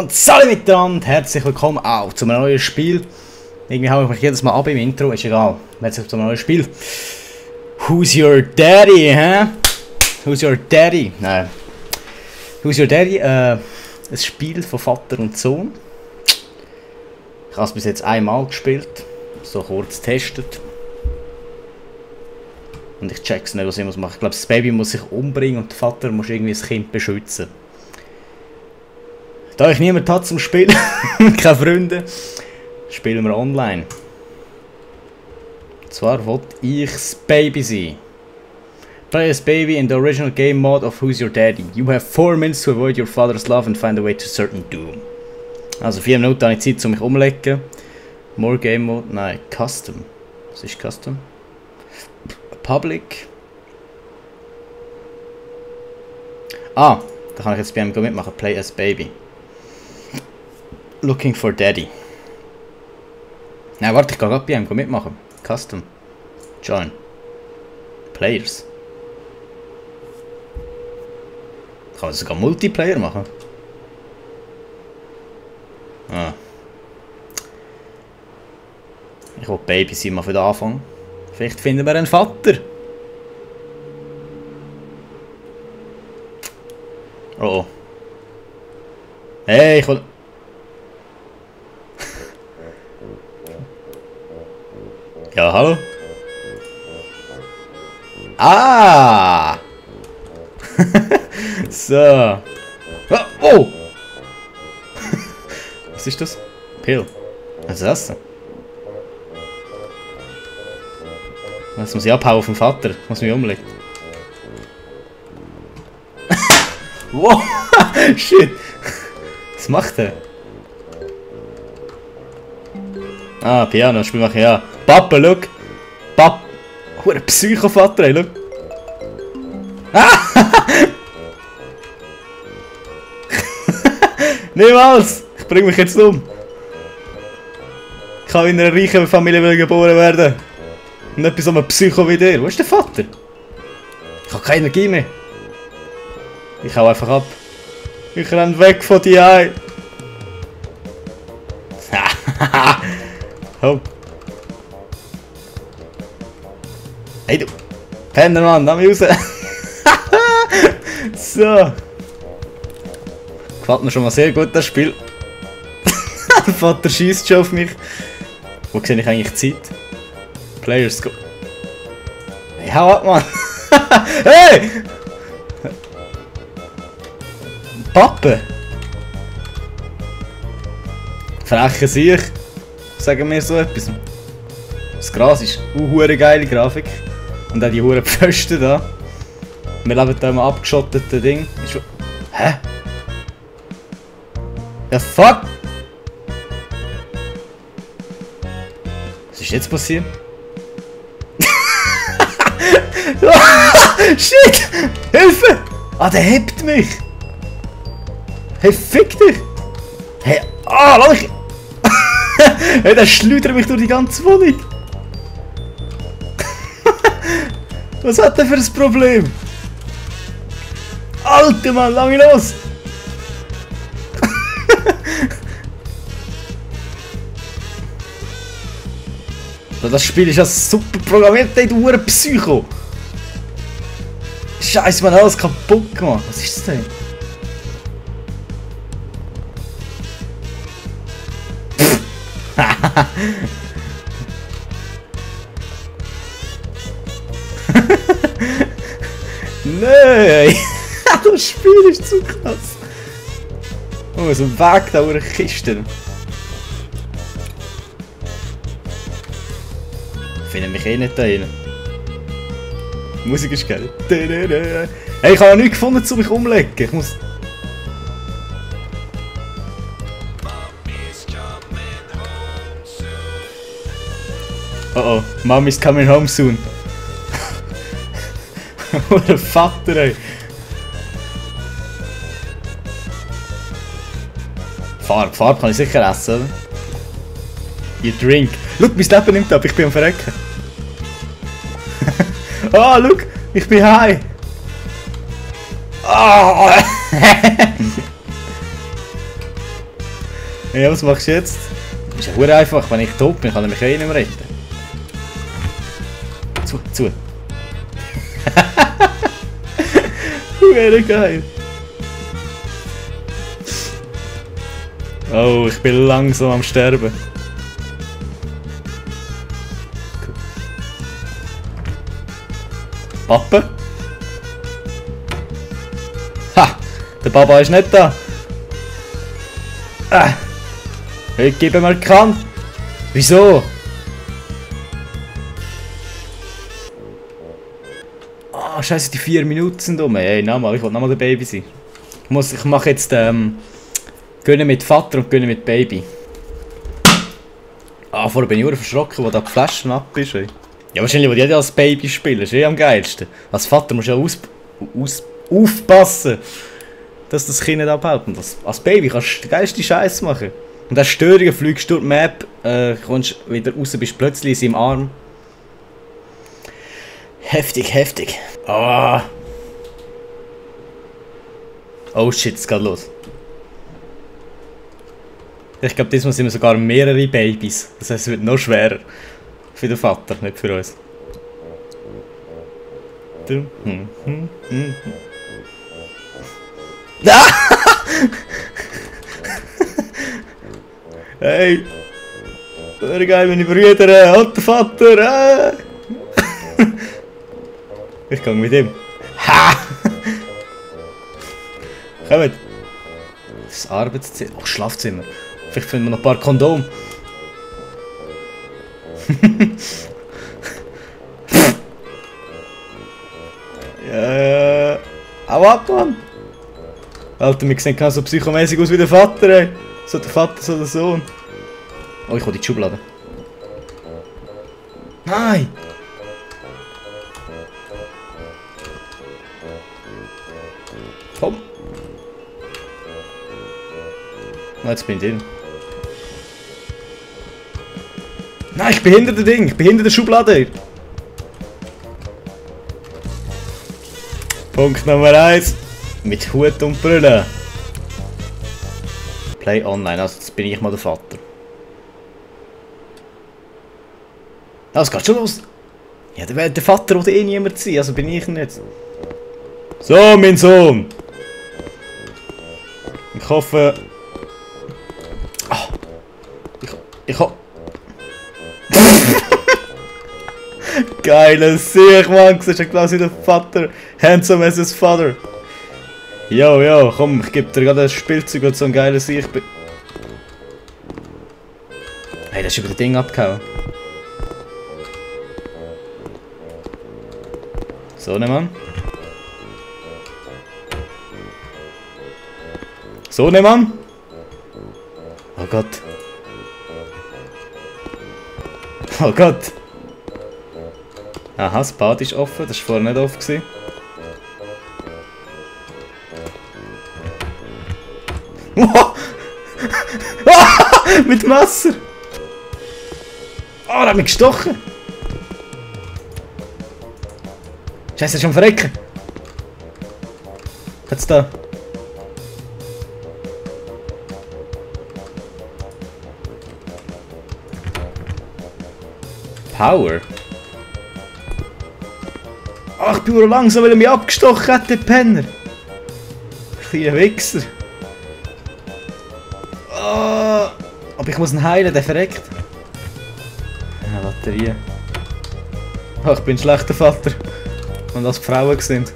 Und salut miteinander, herzlich willkommen auch zu einem neuen Spiel. Irgendwie haue ich mich jedes Mal ab im Intro, ist egal. Herzlich zu einem neuen Spiel. Who's your daddy, hä? Who's your daddy? Nein. Who's your daddy? Ein Spiel von Vater und Sohn. Ich habe es bis jetzt einmal gespielt, so kurz getestet. Und ich check's nicht, was ich machen muss. Ich glaube, das Baby muss sich umbringen und der Vater muss irgendwie das Kind beschützen. Da ich niemand hat zum Spielen, keine Freunde, spielen wir online. Und zwar will ich das Baby sein. Play as baby in the original game mode of Who's Your Daddy. You have 4 minutes to avoid your father's love and find a way to certain doom. Also 4 Minuten habe ich Zeit, um mich umzulegen. More Game Mode, nein, Custom. Was ist Custom? Public. Ah, da kann ich jetzt bei ihm mitmachen. Play as baby. Looking for Daddy. Nein, warte, ich kann gerade bei ihm mitmachen. Custom. Join. Players. Kann man sogar Multiplayer machen? Ah. Ich will Baby sein, mal für den Anfang. Vielleicht finden wir einen Vater. Oh oh. Hey, ich will... Ja, hallo? Ah! So. Oh! Oh. Was ist das? Pill. Was ist das denn? Jetzt muss ich abhauen vom Vater. Ich muss mich umlegen. Wow! Shit! Was macht er? Ah, Piano, spiel ich ja. Papa, look! Papa! Hure Psychovater, ey, look! Ah! Niemals! Ich bring mich jetzt um! Ich kann in einer reichen Familie geboren werden. Und etwas so ein Psycho wie dir. Wo ist der Vater? Ich habe keine Energie mehr. Ich hau einfach ab. Ich renn weg von dir. Oh. Hey du! Penner, Mann, lass mich raus! So! Gefällt mir schon mal sehr gut, das Spiel. Der Vater schießt schon auf mich. Wo sehe ich eigentlich Zeit? Players go. Hey, hau ab, Mann! Hey! Pappe! Freche sich! Sagen wir so etwas. Das Gras ist eine hure geile Grafik. Und auch die hure Pfosten da. Wir leben hier im abgeschotteten Ding. Ist... Hä? The fuck? Was ist jetzt passiert? Shit! Hilfe! Ah, der hebt mich! Hey, fick dich! Hey, ah, lass mich! Hey, der schleudert mich durch die ganze Wohnung! Was hat der für ein Problem? Alter Mann, lass mich los! Das Spiel ist ja super programmiert, ey, du hure Psycho! Scheiße, man, alles kaputt gemacht. Was ist das denn? Nein! Das Spiel ist zu krass! Oh, so ein Weg da über eine Kiste. Ich finde mich eh nicht da rein. Die Musik ist geil. Hey, ich habe noch nichts gefunden, um mich umzulegen. Ich muss... Oh oh, Mommy's coming home soon. What a Vater, ey. Farbe kann ich sicher essen, oder? You drink. Schau, mein Leben nimmt ab, ich bin am Verrecken. Ah, oh, schau, ich bin high. Oh. Ja, was machst du jetzt? Ist ja verdammt einfach, wenn ich tot bin, kann er mich eh nicht mehr retten. Zu. Wäre geil. Oh, ich bin langsam am Sterben. Papa? Ha! Der Papa ist nicht da. Ich gebe mal Kant. Wieso? Ah, scheiße, die 4 Minuten sind um. Ey, nochmal, ich will nochmal der Baby sein. Ich mache jetzt Gönnen mit Vater und Gönnen mit Baby. Ah, vorher bin ich auch verschrocken, wo da die Flaschen ab ist. Ey. Ja, wahrscheinlich, weil die als Baby spielen, ist am geilsten. Als Vater musst du ja aufpassen, dass das Kind nicht abhält. Und als Baby kannst du den geilsten Scheiß machen. Und als Störungen fliegst du durch die Map, kommst wieder raus, bist plötzlich in seinem Arm. Heftig, heftig. Ah. Oh shit, es geht los. Ich glaube, diesmal sind wir sogar mehrere Babys. Das heißt, es wird noch schwerer. Für den Vater, nicht für uns. Hey! Wäre geil, meine Brüder und der Vater! Ich gehe mit ihm. Ha! Kommt! Das Arbeitszimmer. Oh, Schlafzimmer. Vielleicht finden wir noch ein paar Kondome. Ja. Hau ab, Mann! Alter, wir sehen so psychomäßig aus wie der Vater, ey. So der Vater, so der Sohn. Oh, ich hol die Schublade. Nein! Komm! Jetzt bin ich drin. Nein, ich bin hinter dem Ding! Ich bin hinter der Schublade! Punkt Nummer 1. Mit Hut und Brille. Play online, also jetzt bin ich mal der Vater. Ah, es geht schon los. Ja, der Vater will eh niemand sein, also bin ich nicht. So, mein Sohn. Ich hoffe... Ah, ich hoffe... Geiler Sieg, Mann. Das ist ja quasi der Vater. Handsome as his father. Jo, komm, ich geb dir gerade ein Spielzeug und so ein geiler Sieg. Hey, das ist über das Ding abgehauen. So, ne Mann. So, ne Mann. Oh Gott. Oh Gott. Aha, das Bad ist offen, das war vorher nicht offen gewesen. Mit Messer! Oh, er hat mich gestochen! Scheiße, er ist schon verrecken! Jetzt da! Power? Ach, ich bin nur langsam, weil er mich abgestochen hat, der Penner! Kleiner Wichser! Oh, aber ich muss ihn heilen, der verreckt. Ja, Batterie. Oh, ich bin ein schlechter Vater. Und als Frauen sind.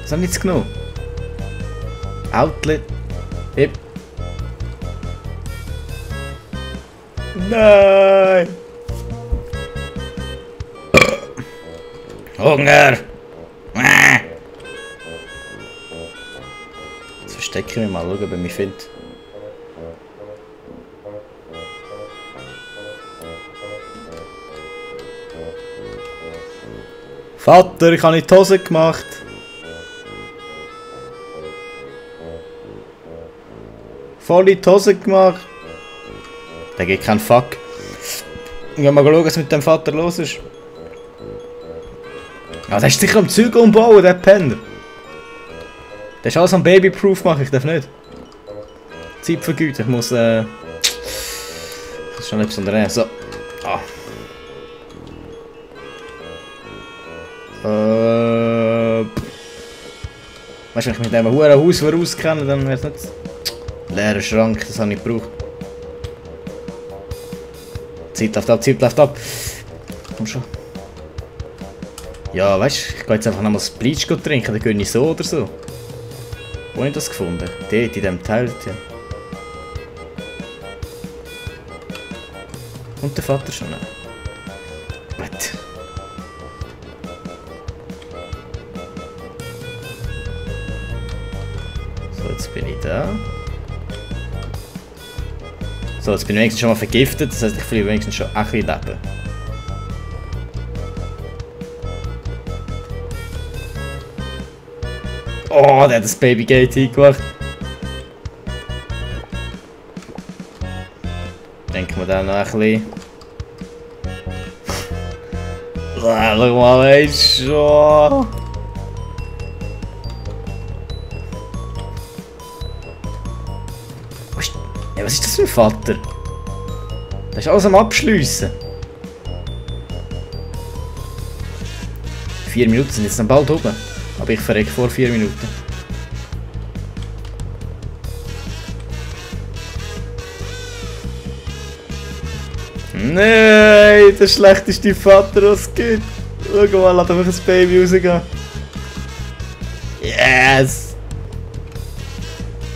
Was haben wir jetzt genommen? Outlet. Yep. Nein! Hunger! Jetzt verstecke ich mich mal, schauen, ob er mich findet. Vater, ich habe nicht die Hose gemacht. Voll in die Hose gemacht. Der geht kein Fuck. Ich mal schauen, was mit dem Vater los ist. Ja, der ist sicher am Zeug umbauen, der Penner. Der ist alles am Babyproof machen, ich darf nicht. Zeit vergeuden. Ich muss, das ist schon etwas anderes. So. Ah. Weißt du, wenn ich mit diesem hohen Haus vorauskenne, dann wäre es nicht... Leerer Schrank, das habe ich gebraucht. Zeit läuft ab, Zeit läuft ab. Komm schon. Ja, weißt du, ich gehe jetzt einfach nochmal das Bleach trinken, dann gehe ich so oder so. Wo habe ich das gefunden? Dort, in diesem Teil. Ja. Und der Vater schon. Gut. So, jetzt bin ich da. So, jetzt bin ich wenigstens schon mal vergiftet, das heißt, ich verliere wenigstens schon ein bisschen Leben. Oh, der hat das Babygate eingemacht. Denken wir dann noch ein bisschen. Schau mal, ey, schon. Ja, was ist das für ein Vater? Das ist alles am Abschliessen. 4 Minuten sind jetzt noch bald oben. Aber ich verrecke vor 4 Minuten. Nein, der schlechteste Vater, was es gibt. Schau mal, lass einfach ein Baby rausgehen. Yes!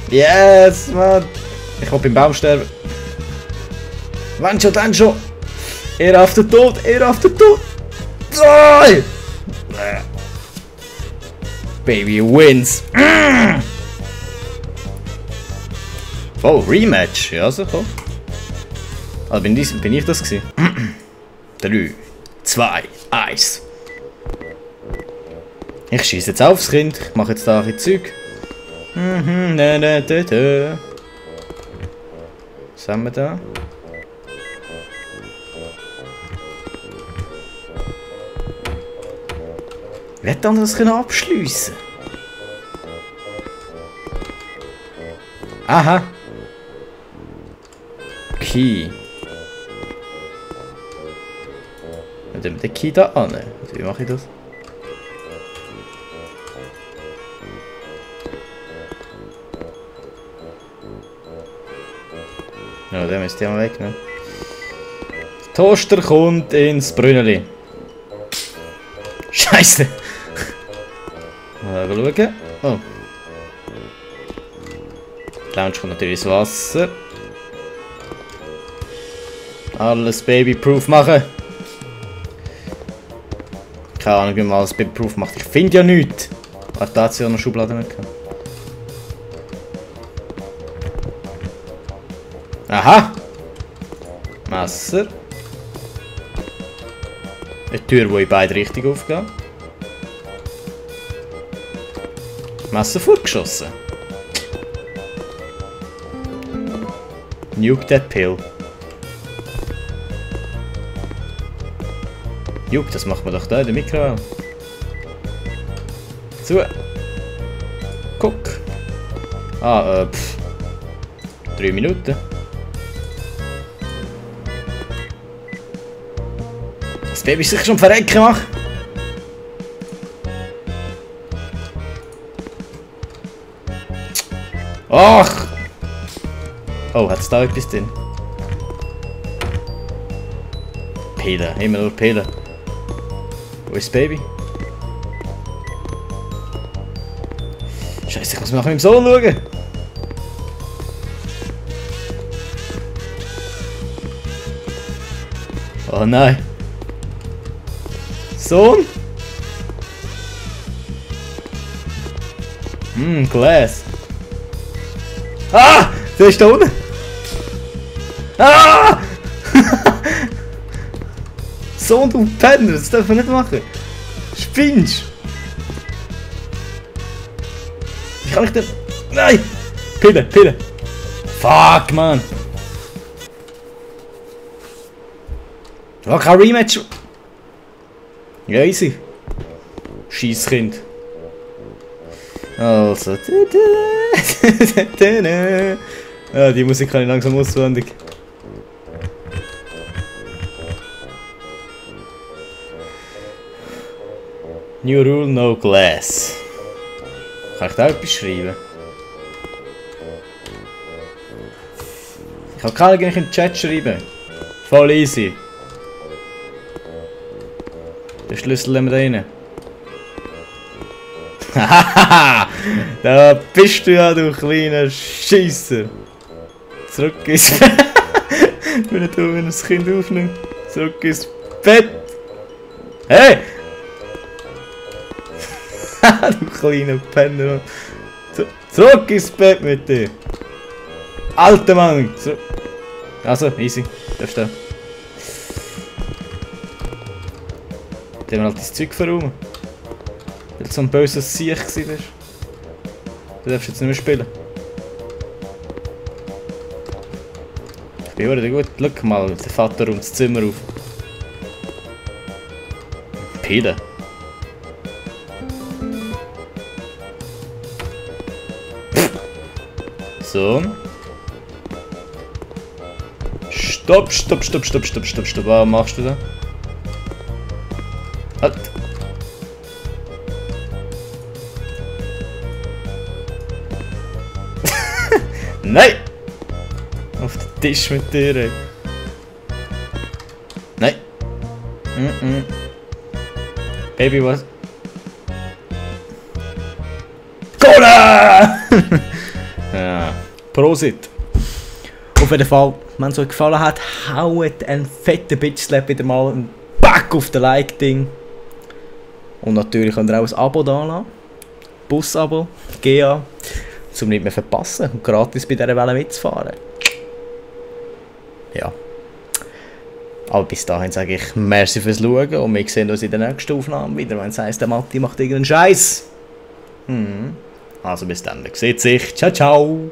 Yes, Mann! Ich will beim Baum sterben. Wann schon, dann schon! Er auf den Tod, er auf den Tod! Nein! Baby wins! Oh, Rematch! Ja, so komm. Ah, bin ich das gewesen? 3, 2, 1. Ich schieße jetzt aufs Kind. Ich mache jetzt da ein Zeug. Was haben wir da? Wer hat dann das abschliessen? Aha. Key. Und dann den Key da an. Wie mache ich das? Ja, den müsst ihr mal wegnehmen. Der Toaster kommt ins Brünneli. Scheiße! Mal schauen. Oh. Die Lounge kommt natürlich ins Wasser. Alles babyproof machen. Keine Ahnung, wie man alles babyproof macht. Ich finde ja nichts. Warte, da hat sie ja noch Schubladen nicht gehabt. Aha! Messer. Eine Tür, die in beide Richtungen aufgeht. Messer vorgeschossen. Nuke that pill. Juck, das macht man doch da in der Mikrowelle. Zu. Guck. Ah, 3 Minuten. Das Baby ist sicher schon verrecken, mach. Ach! Oh, hat's da etwas drin? Pillen, immer nur Pillen. Wo ist das Baby? Scheiße, ich muss nach meinem Sohn schauen. Oh nein. Sohn? Glas. Ah! Der ist da unten. Ah! Sohn, du Penner, das darf man nicht machen. Spinnst! Wie kann ich denn... Nein! Pille, Pille! Fuck, man! Oh, kein Rematch! Ja, easy. Scheisskind. Also... Ja, die Musik kann ich langsam auswendig. New rule, no glass. Kann ich da etwas schreiben? Ich kann eigentlich in den Chat schreiben. Voll easy. Den Schlüssel nehmen wir da rein. Hahaha! Da bist du ja, du kleiner Scheisser! Zurück ins Bett! Wenn er das Kind aufnimmt. Zurück ins Bett! Hey! Du kleiner Penner! Zurück ins Bett mit dir! Alter Mann! Also, easy. Darfst du. Dann haben wir halt das Zeug verräumen. Weil du so ein böses Siech warst. Du darfst jetzt nicht mehr spielen. Ich bin verdammt gut. Schau mal, der Vater räumt das Zimmer auf. Pille. So. Stopp. Was machst du da? Halt. Nein! Auf den Tisch mit dir, ey. Nein! Baby, was? Cola! Ja. Prosit! Auf jeden Fall, wenn es euch gefallen hat, haut einen fetten Bitch-Slap wieder mal einen Back auf den Like-Ding. Und natürlich könnt ihr auch ein Abo da lassen. Bus-Abo, GA. Um nicht mehr verpassen und gratis bei dieser Welle mitzufahren. Ja. Aber bis dahin sage ich merci fürs Schauen und wir sehen uns in der nächsten Aufnahme wieder, wenn es heisst, der Matti macht irgendeinen Scheiß. Also bis dann, seht sich. Ciao, ciao.